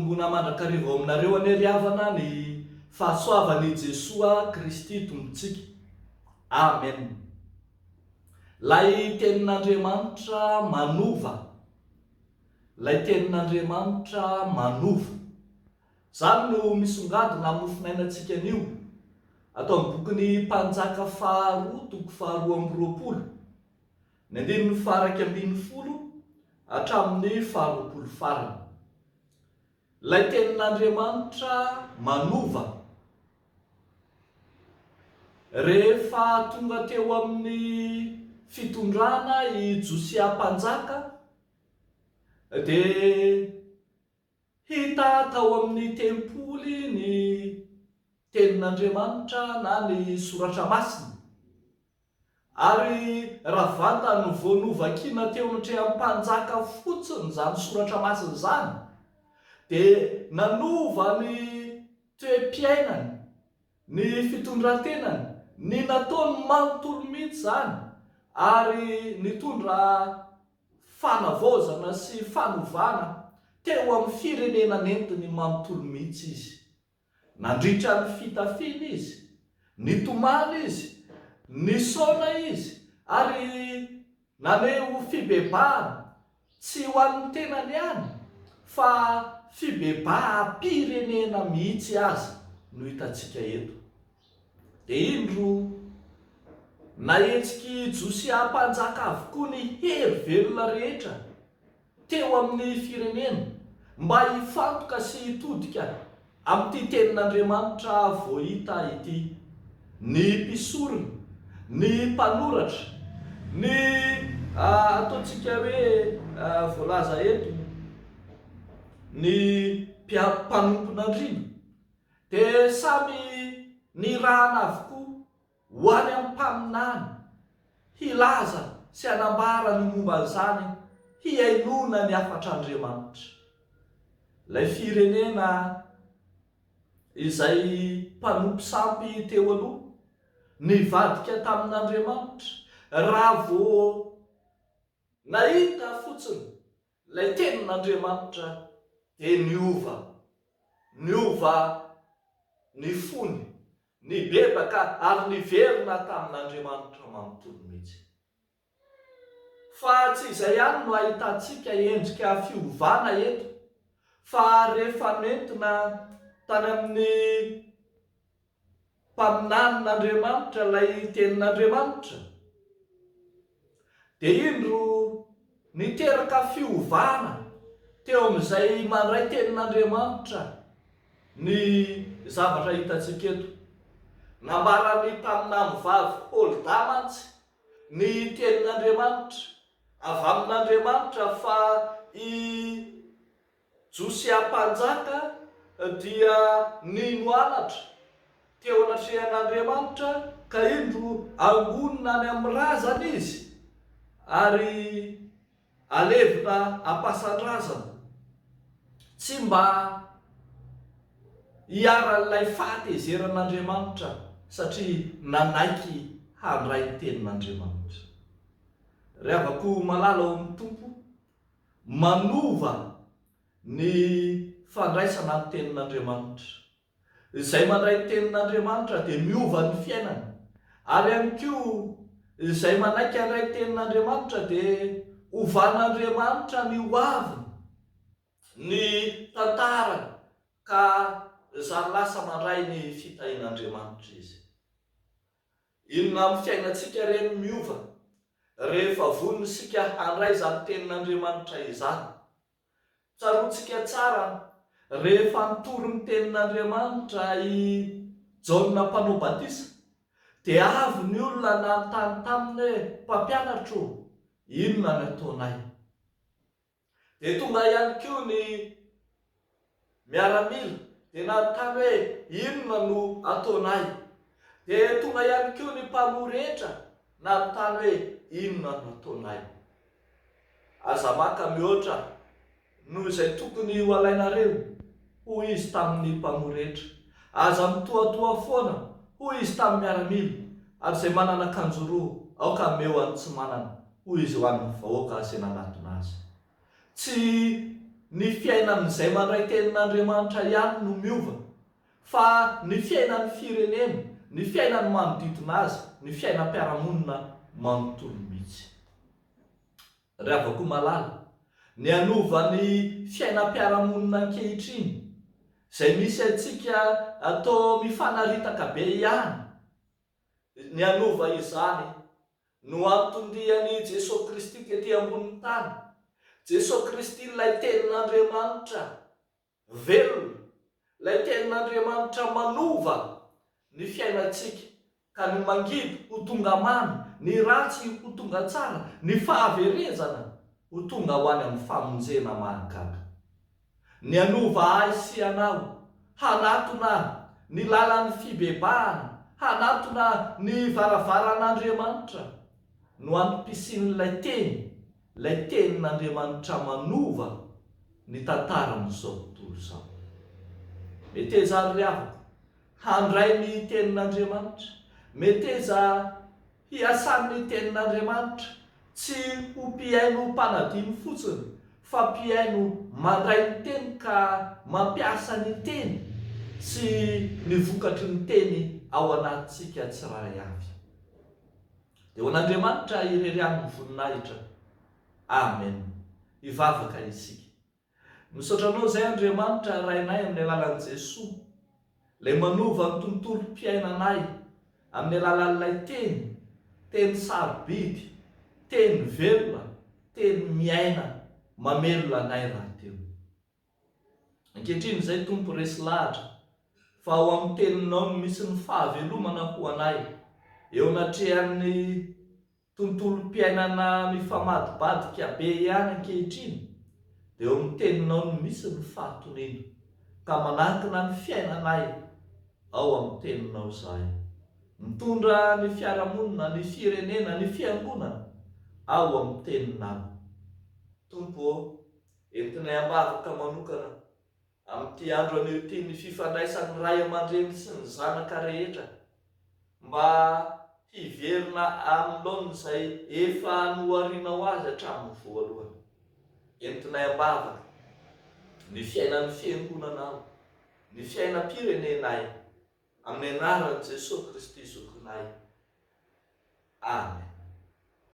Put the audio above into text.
Ampitomboina mandrakariva ao aminareo anie ry havana ny fahasoavan'i Jesoa Kristy Tompontsika. Amen. Lay tenin'Andriamanitra manova. Lay tenin'Andriamanitra manova. Izany no misongadina amin'ny mofonainantsika anio, ato amin'ny bokin'ny Mpanjaka faharoa toko faharoa amby roapolo, ny andininy faha-11 hatramin'ny faha-20 farany. Ilay tenin'Andriamanitra manova. Rehefa tonga teo amin'ny fitondrana i Josia mpanjaka dia Hita tao amin'ny tempoly ny Tenin'Andriamanitra na ny Soratra Masina, ary raha vantany vao novakina teo anatrehan'ny mpanjaka fotsiny izany Soratra Masina izany, dia nanova ny toe-piainany, ny fitondran-tenany, ny nataony manontolo mihitsy izany, ary nitondra fanavaozana sy fanovana teo amin'ny firenena nentiny manontolo mihitsy izy. Nandritra ny fitafiana izy, nitomany izy, nisaona izy ary naneho fibebahana, tsy ho an'ny tenany ihany fa fibebaham-pirenena mihitsy aza no hitantsika eto. Dia indro, nahetsik'i Josia mpanjaka avokoa ny hery velona rehetra teo amin'ny firenena mba hifantoka sy hitodika amin'ity tenin'Andriamanitra voahita ity. Ny mpisorona, ny mpanoratra, ny ataontsika hoe voalaza eto, ny mpanompon'andriana, Dia samy nirahana avokoa ho any amin'ny mpaminany hilaza sy hanambara ny momba an'izany hihainoana ny hafatr'Andriamanitra. Ilay firenena izay mpanompo sampy teo aloha, nivadika tamin'Andriamanitra, raha vao nahita fotsiny Ilay tenin'Andriamanitra dia niova, niova ny fony, nibebaka ary niverina tamin'Andriamanitra manontolo mihitsy. Fa tsy izay ihany no ahitantsika endrika fiovana eto, fa rehefa nentina tany amin'ny Mpaminanin'Andriamanitra ilay Tenin'Andriamanitra, dia indro niteraka fiovana teo amin'izay mandray Tenin'Andriamanitra ny zavatra hitantsika eto. Nambaran'ny mpaminany vavy Holda mantsy ny Tenin'Andriamanitra, avy amin'Andriamanitra fa i Josia Mpanjaka dia nino anatra teo anatrehan'Andriamanitra ka indro angonina any amin'ny razana izy ary alevina am-pasan-drazana, tsy mba hiharan'ilay fahatezeran'Andriamanitra satria nanaiky handray ny tenin'Andriamanitra. Ry havako malala ao amin'ny Tompo, Manova ny fandraisana ny Tenin'Andriamanitra. Izay mandray ny Tenin'Andriamanitra dia miova ny fiainany. Ary ihany koa izay manaiky handray ny Tenin'Andriamanitra dia ovan'Andriamanitra ny hoaviny, ny tantarany, ka zary lasa mandray ny fitahian'Andriamanitra izy. Inona amin'ny fiainantsika re no miova rehefa vonona isika handray izany Tenin'Andriamanitra izany? Tsaroantsika tsara rehefa nitory ny Tenin'Andriamanitra i Jaona Mpanao Batisa, dia avy ny olona nanontany taminy hoe, Mpampianatra ô, inona no ataonay? Dia tonga ihany koa ny miaramila dia nanontany hoe inona no ataonay? Dia tonga ihany koa ny mpamory hetra nanontany hoe inona no ataonay? Aza maka mihoatra noho izay tokony ho alainareo, hoy izy tamin'ny mpamory hetra. Aza mitohatoha foana, hoy izy tamin'ny miaramila, ary izay manana akanjo roa, aoka hameo an'ny tsy manana. Hoy izy ho an'ny vahoaka izay nanatona azy. Tsy ny fiainan'izay mandray tenin'Andriamanitra ihany no miova, fa ny fiainan'ny firenena, ny fiainan'ny manodidina azy, ny fiainam-piarahamonina manontolo mihitsy. Ry havako malala, ny hanova ny fiainam-piarahamonina ankehitriny, izay misy antsika toa mifanaritaka be ihany, ny hanova izany no anton-dian'i Jesoa Kristy tety ambonin'ny tany. Jesoa Kristy ilay Tenin'Andriamanitra. Velona ilay tenin'Andriamanitra manova ny fiainantsika ka ny mangidy ho tonga mamy, ny ratsy ho tonga tsara, ny fahaverezana ho tonga ho any amin'ny famonjena mahagaga. Ny hanova ahy sy ianao hanatona ny lalan'ny fibebahana, hanatona ny varavaran'Andriamanitra no antom-pisian'ilay teny, ilay tenin'Andriamanitra manova ny tantaran'izao tontolo izao. Meteza àry ry havako handray ny Tenin'Andriamanitra. Meteza hiasan'ny Tenin'Andriamanitra, tsy ho mpihaino mpanadino fotsiny, fa mpihaino mandray ny Teny ka mampiasa ny Teny sy ny vokatry ny Teny ao anatintsika tsirairay avy. Dia ho an'Andriamanitra irery ihany ny voninahitra. Amen. Hivavaka isika. Misaotra Anao izay Andriamanitra Rainay amin'ny alalan'i Jesoa, ilay manova ny tontolom-piainanay amin'ny alalan'ilay Teny, Teny sarobidy, Teny velona, Teny miaina, mamelona anay rahateo. Ankehitriny izay Tompo resy lahatra fa ao amin'ny Teninao no misy ny fahavelomana ho anay eo anatrehan'ny tontolom-piainana mifamadibadika be ihany ankehitriny dia eo amin'ny Teninao no misy ny fahatoniana ka manankina ny fiainanay ao amin'ny Teninao izahay. Mitondra ny fiarahamonina, ny firenena, ny fiangonana ao amin'ny Teninao. Tompo ô, Entinay am-bavaka manokana amin'ity andro anio ity ny fifandraisan'ny ray aman-dreny sy ny zanaka rehetra mba hiverina amin'ny laoniny izay efa noharinao azy hatramin'ny voalohany. Entinay am-bavaka ny fiainan'ny fiangonanao, ny fiainam-pirenenay, amin'ny anaran'i Jesoa Kristy Zokinay. Amen.